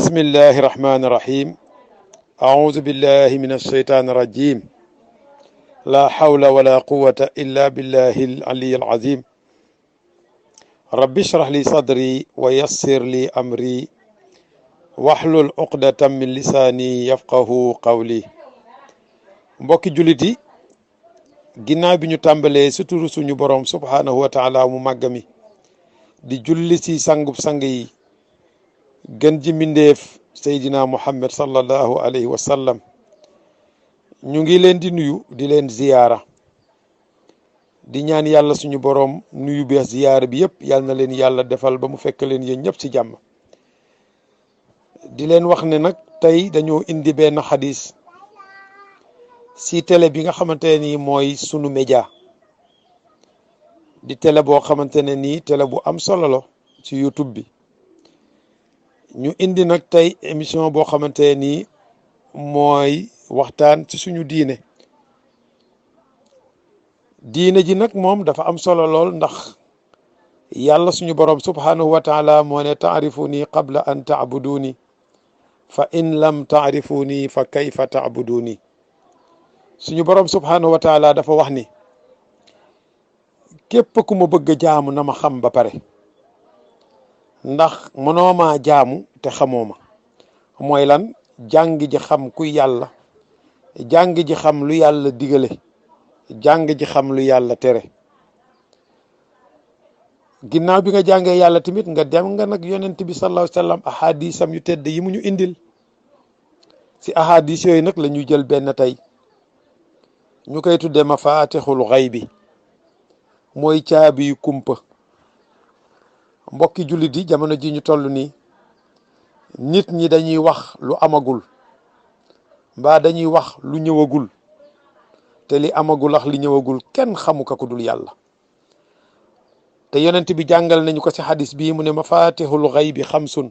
bismillahi rahmani rahim auzu billahi min alsheytaan irajim la hawla wala quwata illa billahi alaliyi alazim rabbi shrah li sadri wa yassir li amri wahlul uqdatan min lisaani yafqahu qawli. mbokki jullit yi ginnaaw bi ñu tàmbalee si turu suñu borom subhaanahu wa taala mu màgg mi di julli si sangub sang yi gën ji mbindeef Seydina Muhammad sallallahu alayhi wa sallam ñu ngi leen di nuyu di leen ziyaara di ñaan yàlla suñu borom nuyu bi ziyaara bi yëpp yàlla na leen yàlla defal ba mu fekk leen yéen ñëpp ci jàmm. di leen wax ne nag tey dañoo indi benn xadis si télé bi nga xamante ni mooy sunu média di télé boo xamante ne nii télé bu am solo la ci YouTube bi. ñu indi nag tey émission boo xamante ni mooy waxtaan ci suñu diine ji nag moom dafa am solo lool ndax yàlla suñu borom subhanahu wa taala moo ne taarifuni qabla an taabuduni fa in lam taarifuni fa kayfa taabuduni. suñu borom subhanahu wa taala dafa wax ni képp ku ma bëgg a jaamu na ma xam ba pare, ndax mënoo maa jaamu te xamoo ma. mooy lan? jàng ji xam kuy yàlla, jàng ji xam lu yàlla digale, jàng ji xam lu yàlla tere. ginnaaw bi nga jàngee yàlla tamit nga dem nga nag yonent bi sallallahu alayhi wa sallam ahadisam yu tedd yi mu ñu indil. si ahadis yooyu nag la ñuy jël benn tey ñu koy tuddee mafatixul xaybi, mooy caabi yu kumpa. mbokki jullit yi jamono ji ñu toll nii nit ñi dañuy wax lu amagul mbaa dañuy wax lu ñëwagul, te li amagul ak li ñëwagul kenn xamu ko ku dul yàlla. te yonent bi jàngal nañu ko ci xadis bii mu ne mafatixul xaybi xamsun,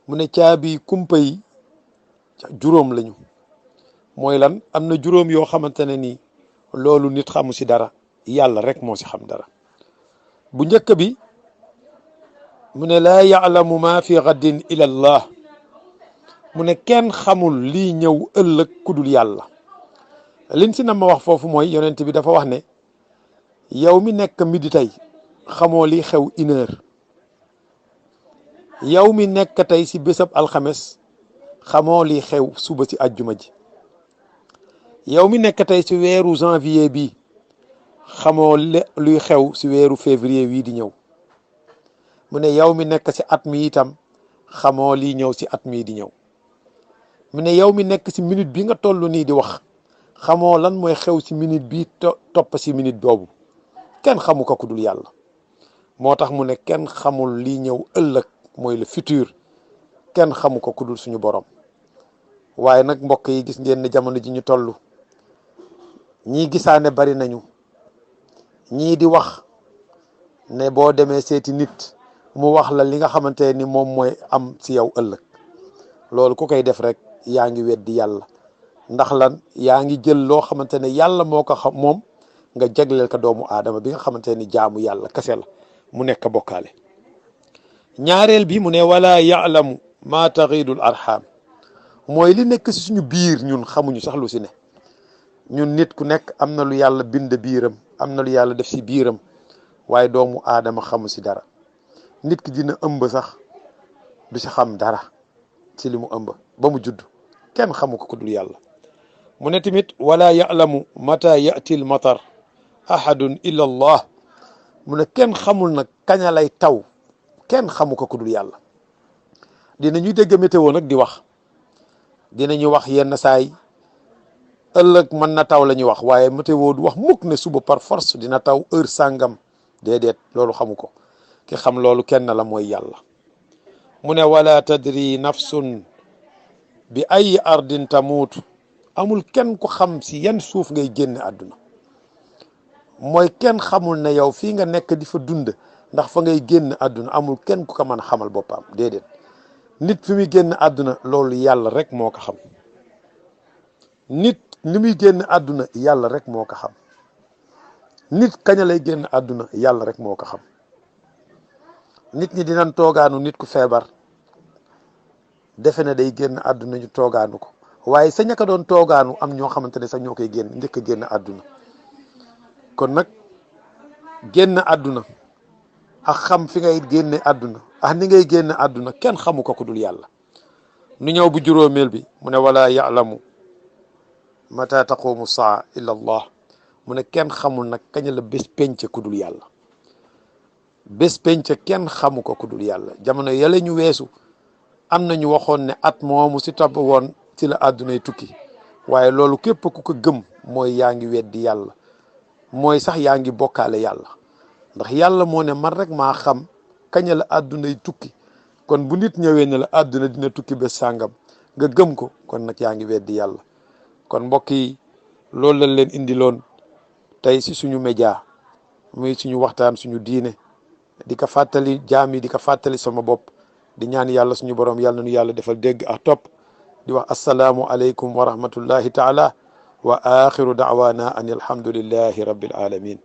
mu ne caabi kumpa yi juróom lañu. mooy lan? am na juróom yoo xamante ne nii loolu nit xamu ci dara, yàlla rek moo ci xam dara. bu njëkk bi mu ne laa yaalamu ma fi gaddin ila allah, mu ne kenn xamul lii ñëw ëllëg kudul yàlla. liñ si na ma wax foofu mooy yonent bi dafa wax ne yow mi nekk midi tey xamoo li xew 1 heure, yow mi nekk tey si bésab alxames xamoo li xew suba si àjjuma ji, yow mi nekk tey si weeru janvier bi xamoo luy xew si weeru février wii di ñëw. mu ne yow mi nekk si at mi itam xamoo lii ñëw si at mii di ñëw. mu ne yow mi nekk si minute bi nga toll nii di wax xamoo lan mooy xew si minute bi topp si minute boobu. kenn xamu ko ku dul yàlla. moo tax mu ne kenn xamul lii ñëw ëllëg mooy le futur, kenn xamu ko ku dul suñu borom. waaye nag mbokk yi gis ngeen ne jamono ji ñu toll ñii gisaane bari nañu, ñii di wax ne boo demee seeti nit mu wax la li nga xamante ni moom mooy am ci yow ëllëg. loolu ku koy def rek yaa ngi weddi yàlla. ndax lan? yaa ngi jël loo xamante ne yàlla moo ko xam moom nga jagleel ko doomu aadama bi nga xamante ni jaamu yàlla kese la, mu nekk bokkaale. ñaareel bi mu ne wala yaalamu ma taxidul arham, mooy li nekk ci suñu biir ñun xamuñu sax lu si ne. ñun nit ku nekk am na lu yàlla bind biiram, am na lu yàlla def si biiram, waaye doomu aadama xamu si dara. nit ki dina ëmb sax du si xam dara ci li mu ëmb ba mu judd, kenn xamu ko ku dul yàlla. mu ne tamit wala ya'lamu mata ya'til matar ahadun illa allah, mu ne kenn xamul nag kaña lay taw, kenn xamu ko ku dul yàlla. dinañuy dégg météo nag di wax, dinañu wax yenn saay ëllëg mën na taw la ñuy wax, waaye météo du wax mukk ne suba par force dina taw heure sàngam. déedéet, loolu xamu ko. ki xam loolu kenn la mooy yàlla. mu ne wala tadri nafsun bi ay ardin tamuutu, amul kenn ku xam si yan suuf ngay génn àdduna. mooy kenn xamul ne yow fii nga nekk di fa dund ndax fa ngay génn àdduna amul kenn ku ko mën a xamal boppam. déedéet, nit fi muy génn àdduna loolu yàlla rek moo ko xam. nit ni muy génn àdduna yàlla rek moo ko xam. nit kañ lay génn àdduna yàlla rek moo ko xam. nit ñi dinañ toogaanu nit ku feebar defe ne day génn àdduna ñu toogaanu ko waaye sa ñaka doon toogaanu am ñoo xamante ne sax ñoo koy génn njëkk a génn àdduna. kon nag génn àdduna ak xam fi ngay génne àdduna ak ni ngay génn àdduna kenn xamu ko ku dul yàlla. nu ñëw bu juróomeel bi mu ne wala ya'lamu mata taqumu saa illa allah mu ne kenn xamul nag kañ la bés penc ku dul yàlla. bés penc kenn xamu ko ku dul yàlla. jamono yàlla ñu weesu am na ñu waxoon ne at moomu si topp woon ci la àddunay tukki waaye loolu képp ku ko gëm mooy yaa ngi weddi yàlla mooy sax yaa ngi bokkaale yàlla ndax yàlla moo ne man rek maa xam kañ la àddunay tukki. kon bu nit ñëwee ne la àdduna dina tukki bés sàngam nga gëm ko kon nag yaa ngi weddi yàlla. kon mbokk yi loolu lañ leen indiloon tey si suñu média muy suñu waxtaan suñu diine di ko fàttali jaam yi di ko fàttali sama bopp di ñaan yàlla suñu borom yàlla nu yàlla defal dégg ak topp di wax assalaamu aleykum wa rahmatullahi taala wa axiru daawana an alhamdulillahi rabbil alamin